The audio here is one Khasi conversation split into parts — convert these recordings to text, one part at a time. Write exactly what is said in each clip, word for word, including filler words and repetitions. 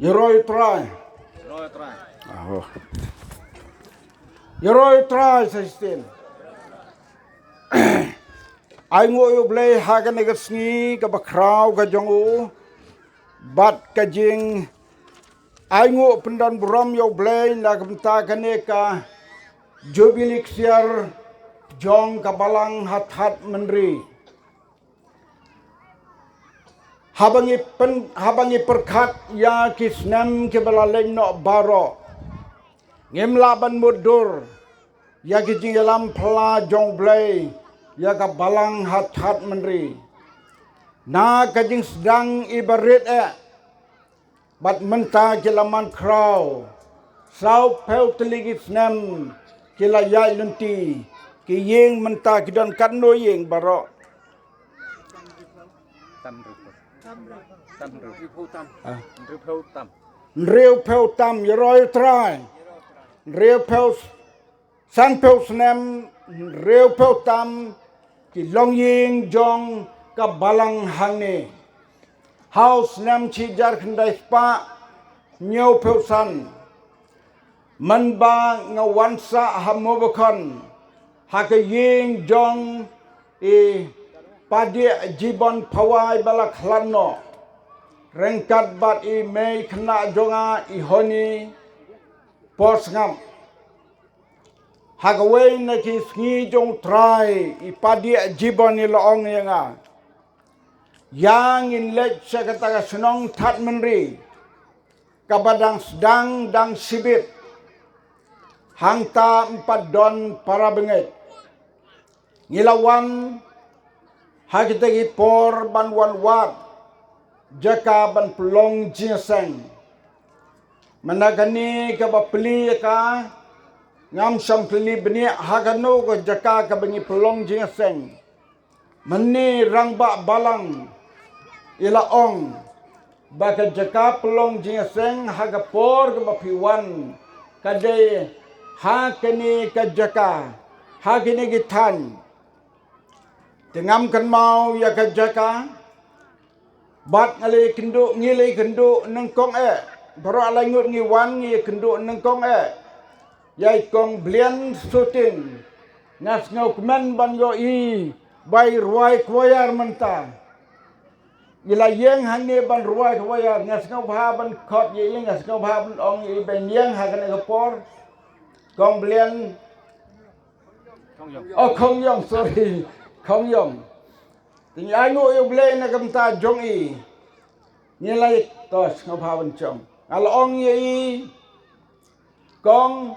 Ïaroh ïa u Trai. Ïaroh ïa u Trai. Aho. Ïaroh ïa u Trai sa shisien. Ai nguh ïa U Blei ha kane ka sngi kaba khraw ka jong u. Bad ka jing ai nguh pyndon burom ïa U Blei na ka bynta kane ka Jubili ksiar jong ka Balang ha Thadmynri. Haba ngi pyn, haba ngi pyrkhat ïa ki snem kiba la leit noh baroh, ngim lah ban mutdur ïa ki jingïalam phylla jong U Blei ïa ka Balang ha Thadmynri. Na ka jingsdang iba rit eh, bad mynta ki la man khraw. Saw phew tylli ki snem ki la ïaid lynti. Ki ïing mynta ki don katno ïing baroh? Tam hynriew phew. Tam hynriew. Tam hynriew phew tam. Ah. Hynriew phew tam. Hynriew phew tam, ïaroh ïa u Trai. Hynriew phew, san phew snem, hynriew phew tam ki longïing jong ka Balang hangne. Ha u snem shi hajar khyndai spah hynñiew phew san, mynba nga wan sah ha Mobakhon, ha ka ïing jong i Padiah Jibon Phawai ba la khlad noh, ryngkat bad i mei khynnah jong nga i Honi Porsngap. Ha kawei na ki sngi jong u Trai, i Padiah Jibon i la ong ïa nga, ïa ngin leit sha kata ka shnong Thadmynri, kaba dang sdang dang shibit, hangta ym pat don para bangeit. Ngi la wan ha kita ki por ban wan wad jaka ban pynlong jingïaseng. Mynta kane kaba plie ka, ngam shym plie bniah ha kano ka jaka kaba ngi pynlong jingïaseng. Mynne rangbah balang i la ong ba ka jaka pynlong jingïaseng ha ka por kaba phi wan ka dei ha kane ka jaka, ha kine ki thaiñ. Te ngam kynmaw ïa ka jaka. Bad nga la ïakynduh, ngi la ïakynduh nyngkong eh. Baroh lai ngut ngi wan ngi ïakynduh nyngkong eh. Ïa i Kong Blian Sutin. Nga sngewkmen ban ïohi ba i rwai kwayar mynta. I la ïeng hangne ban rwai kwayar, nga sngewbha ban khot ïa i, nga sngewbha ban ong ïa i ban ïeng ha kane ka por. Kong Blian. Oh, Kong Yong, sorry. Kong Yong. Te ngi ai nguh ïa U Blei na ka bynta jong i. Ngi la ïa, to sngewbha ban shong. Nga la ong ïa i, Kong,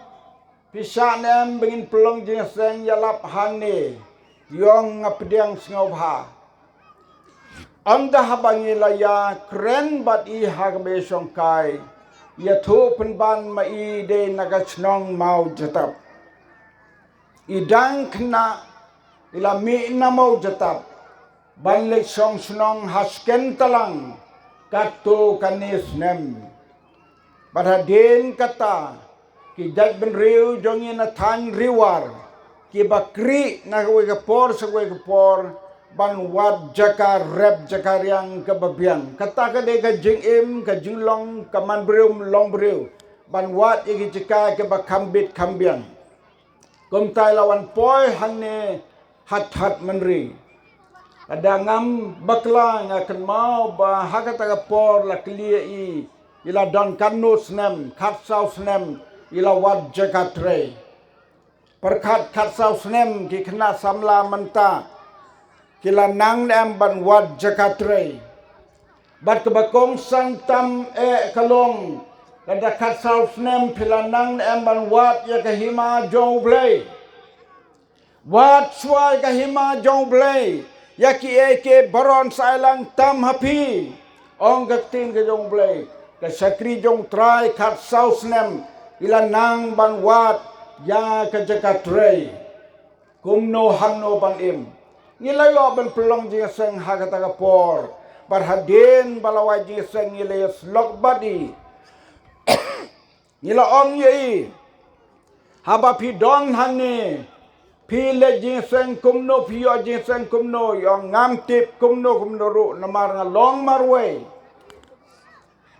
phi shah ne em ba ngin pynlong jingïaseng ïalap hangne? I ong, nga pdiang sngewbha. Ynda haba ngi la ïakren bad i ha kaba ïashongkai, ïathuh pynban ma i dei na ka shnong Mawjatap. I dang khynnah i la mih na Mawjatap ban leit shong shnong ha Sken Talang katto katne snem. Bad hadien kata ki jaitbynriew jong ngi na thaiñ Ri War kiba khrieh na kawei ka por sha kawei ka por ban wad jaka rep jaka riang kaba biang. Kata ka dei ka jingim, ka jinglong, ka man briew long briew, ban wad ïa ki jaka kiba kham bit kham biang. Kumta i la wan poi hangne ha Thadmynri. Lada ngam bakla nga kynmaw ba ha kata ka por la kylli ïa i, i la don katno snem, khatsaw snem i la wad jaka trei. Pyrkhat, khatsaw snem ki khynnah samla mynta ki la nang ne em ban wad jaka trei? Bad kaba kongsan tam eh ka long, lada khatsaw snem phi la nang ne em ban wad ïa ka hima jong U Blei? Wad shuwa ïa ka hima jong U Blei, ïa kiei kiei baroh sa ai lang tam ha phi. Ong ka ktien ka jong U Blei, ka shakri jong U Trai khatsaw snem i la nang ban wad ïa ka jaka trei. Kumno hangno ban im? Ngi la ïoh ban pynlong jingïaseng ha kata ka por. Bad hadien ba la wai jingïaseng ngi la ïasyllok bad i. Ngi la ong ïa i, haba phi don hangne, phi leit jingïaseng kumno, phi ïoh jingïaseng kumno? I ong, ngam tip kumno kumno ruh namar nga long marwei.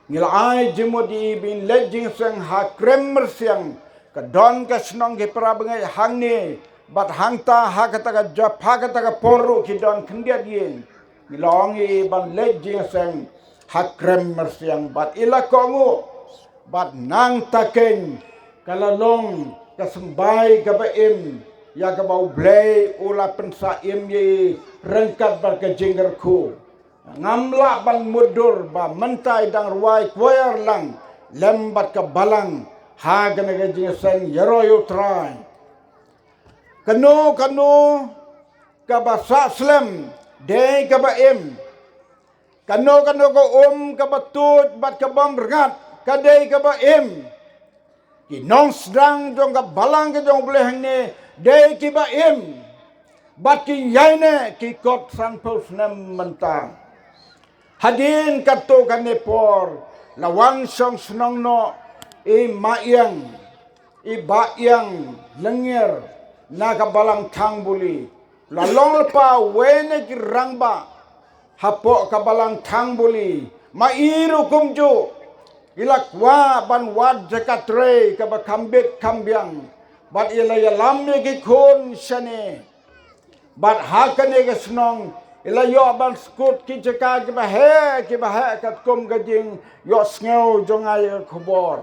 Ngi la ai jingmut ïa i ba in leit jingïaseng ha Krem Myrsiang, ka don ka shnong ki para bangeit hangne bad hangta ha kata ka jap, ha kata ka por ruh ki don khyndiat ïing. Ngi la ong ïa i ban leit jingïaseng ha Krem Myrsiang bad i la kohnguh. Bad nangta keiñ ka la long ka symbai kaba im ïa kaba U Blei u la pynsah im ïa i ryngkat bad ka jingkyrkhu. Ngam lah ban mutdur ba mynta i dang rwai choir lang lem bad ka balang ha kane ka jingïaseng ïaroh ïa U Trai. Kano kano kaba sah slem dei kaba im. Kano kano ka um kaba tuid bad ka bym rngat ka dei kaba im. Ki nongsdang jong ka balang ka jong U Blei hangne dei kiba im. Bad ki ïaineh ki kot sanphew snem mynta. Hadien katto katne por la wan shong shnong noh i Mahiang, i Bahiang Lyngngier na ka balang Thangbuli. La long lypa wei na ki rangbah hapoh ka balang Thangbuli. Ma i ruh kumjuh i la kwah ban wad jaka trei kaba kham bit kham biang. Bad i la ïalam ïa ki khun shane. Bad ha kane ka shnong i la ïoh ban skud ki jaka kiba heh kiba heh katkum ka jingïohsngew jong nga ïa ka khubor.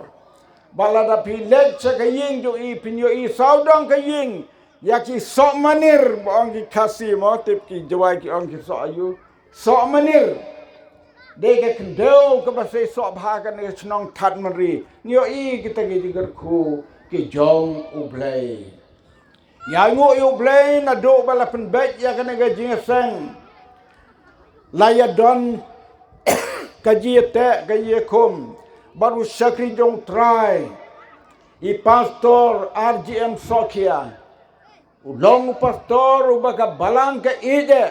Bad lada phi leit sha ka ïing jong i phin ïohi sawdong ka ïing ïa ki sohmanir, ba ong ki Khasi mo, tip ki Jowai ki ong ki soh aïu. Sohmanir. Dei ka khyndew kaba sei soh bha kane ka shnong Thadmynri. Ngi ïohi kita ki jingkyrkhu ki jong U Blei. Ïa nguh ïa U Blei naduh ba la pynbeit ïa kane ka jingïaseng. La ïa don ka jingïateh ka jingïakhun bad u shakri jong U Trai, i Pastor R G M Sohkhia. U long u pastor uba ka balang ka ïeit eh.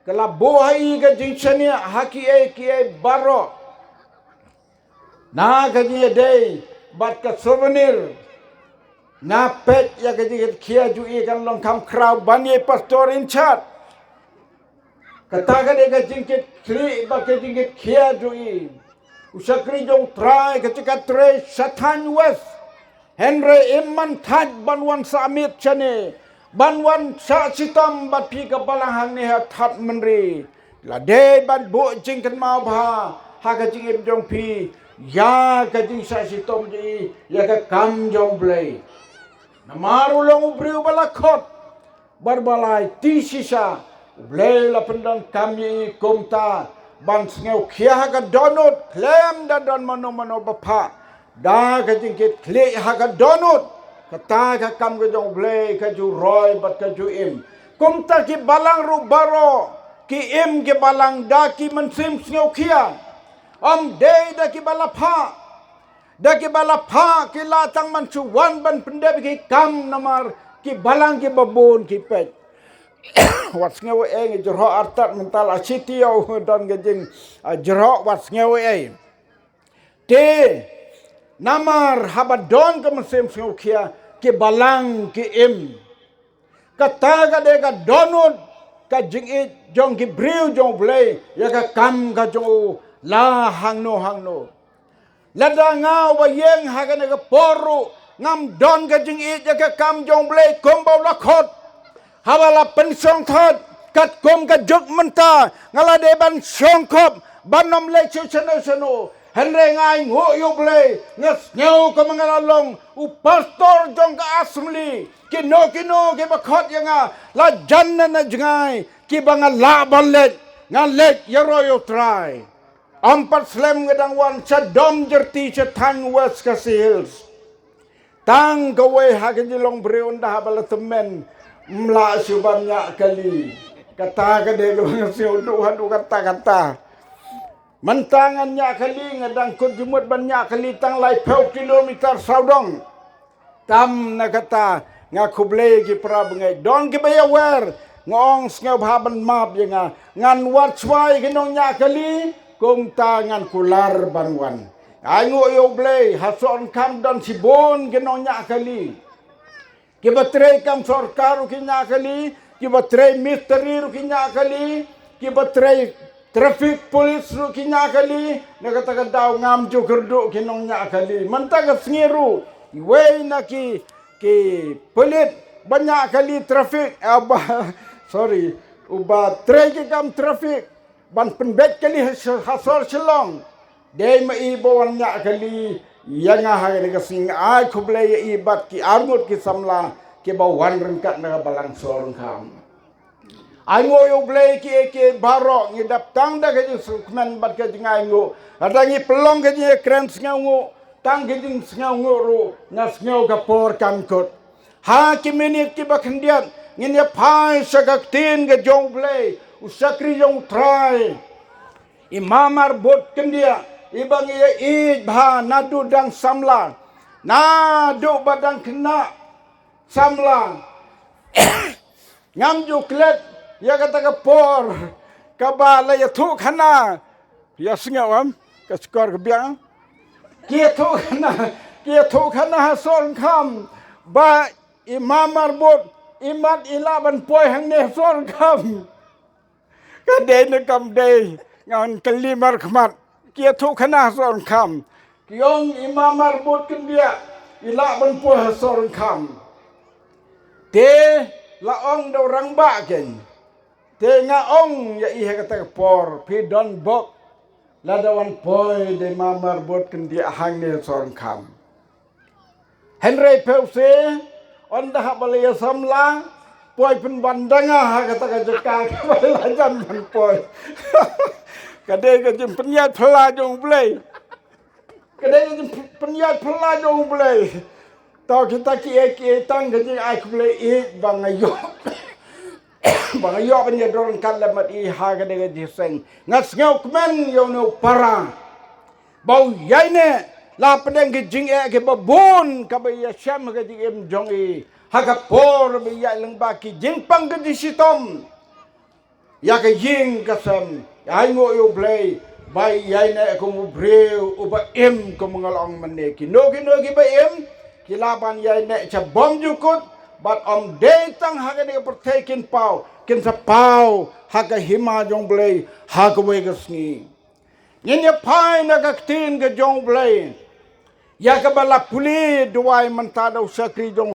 Ka la buh ha i ka jingshaniah ha kiei kiei baroh. Na ka jingïadei bad ka souvenir, nga peit ïa ka jingkitkhia jong i kan long kham khraw ban ïa i pastor in charge. Kata ka dei ka jingkitkhlieh bad ka jingkitkhia jong i. U shakri jong U Trai ka jaka trei sha thaiñ West. Hynrei im man thait ban wan sah miet shane, ban wan sah shitom bad phi ka balang hangne ha Thadmynri. La dei ban buh jingkynmaw bha ha ka jingim jong phi ïa ka jingsah shitom jong i ïa ka kam jong U Blei. Namar u long u briew ba la khot bad ba la aiti shisha. U Blei la pyndonkam ïa i kumta ban sngewkhia ha ka dohnud khlem da don mano mano ba phah. Da ka jingkitkhlieh ha ka dohnud, kata ka kam ka jong U Blei ka ju roi bad ka ju im. Kumta ki balang ruh baroh ki im ki balang da ki mynsiem sngewkhia. Ym dei da kiba la phah. Da kiba la phah ki la tang ban shu wan ban pyndep ki kam namar ki balang kiba bun ki peit. Wat sngew ei, jrok artat mynta la shi taïew don ka jing, ah, jrok, wat sngew ei. Te namar haba don ka mynsiem sngewkhia ki balang ki im. Kata ka dei ka dohnud ka jingïeit jong ki briew jong U Blei ïa ka kam ka jong u la hangno hangno. Lada nga uba ïeng ha kane ka por ruh ngam don ka jingïeit ïa ka kam jong U Blei kumba u la khot. Haba la pynshongthait katkum ka juk mynta nga la dei ban shongkop ban ym leit sha shano shano. Hynrei nga ainguh ïa U Blei, nga sngew kumba nga la long u pastor jong ka assembly. Kino kino kiba khot ïa nga la jan na jngai kiba nga lah ban leit, nga leit ïaroh ïa U Trai. Ym pat slem nga dang wan sha Domjyrti sha thaiñ West Khasi Hills. Tang kawei ha ka jinglong briew ynda haba la tymmen ym lah shuh ban ñiah kali. Kata ka dei kaba nga sngew duh haduh katta katta. Mynta ngan ñiah kali, nga dang kut jingmut ban ñiah kali tang laiphew kilometer sawdong. Tam na kata, nga khublei ki para bangeit. Don kiba ïawer, nga ong sngewbha ban map ïa nga. Ngan wad shuwa ïa ki nongñiah kali, kumta ngan kular ban wan. Ainguh ïa U Blei, ha Sohryngkham don shibun ki nongñiah kali. Kiba trei kam sorkar ruh ki ñiah kali, kiba trei mistri ruh ki ñiah kali, kiba trei traffic police ruh ki ñiah kali, na kata ka daw ngam ju kyrduh ki nongñiah kali. Mynta ka sngi ruh, iwei na ki, ki pulit ba ñiah kali traffic, ah, ba, sorry, uba trei ki kam traffic, ban pynbeit kali ha, ha sor Shillong. Dei ma i ba wan ñiah kali, ïa nga ha kane ka sngi, ai khublei ïa i bad ki arngut ki samla, kiba wan ryngkat na ka balang sor Nongkham. Ai nguh ïa U Blei ki, ki baroh ngi dap tang da ka jingsngewkmen bad ka jingainguh. Lada ngi pynlong ka jingkren sngewnguh, tang ka jingsngewnguh ruh, nga sngew ka por kan kut. Ha ki minit kiba khyndiat, ngin ïa phai sha ka ktien ka jong U Blei, u shakri jong U Trai. I Mamarbud Kyndiah, iba ngi ïa ïeit bha naduh dang samla, naduh ba dang khynnah samla. Ngam ju klet ïa kata ka por kaba la ïathuh khana. Ïa sngew em, ka shkor ka biang. Ki ïathuh khana, ki ïathuh khana ha sor Nongkham. Ba i Mamarbud, i mat i lah ban poi hangne ha sor Nongkham. Ka dei ne kam dei, ngan kylli markhmat. Ki ïathuh khana ha sor Nongkham. Ki ong i Mamarbud Kyndiah, i lah ban poi ha sor Nongkham. Te la ong da u rangbah kein. Te nga ong ïa i ha kata ka por, phi don bok. Lada wan poi da i Mamarbud Kyndiah hangne ha sor Nongkham. Hynrei phi u se, ynda haba la ïa samla, poi pynban da nga ha kata ka jaka kaba la jan ban poi. Ka dei ka jingpynïaid phylla jong U Blei. Ka dei ka jingpynïaid phylla jong U Blei. To kita kiei kiei tang ka jingai khublei ïeit ba nga ïoh. Ba nga ïoh ban ïadon ryngkat lem bad i ha kane ka jingïaseng. Nga sngewkmen ïa une u para ba u ïaineh la pdeng ki jingeh kiba bun kaba ïashem ha ka jingim jong i. Ha ka por ba i ïaid lyngba ki jingpang ka jingshitom ïa ka ïing ka sem. Ai nguh ïa U Blei ba i ïaineh kum u briew uba im kum nga la ong mynne. Kino kino kiba im ki lah ban ïaineh sha bymjukut. Bad ym dei tang ha kane ka pyrthei kin paw, kin sa paw ha ka hima jong U Blei ha kawei ka sngi. Ngin ïa phai na ka ktien ka jong U Blei, ïa kaba la pule duwai mynta da u shakri jong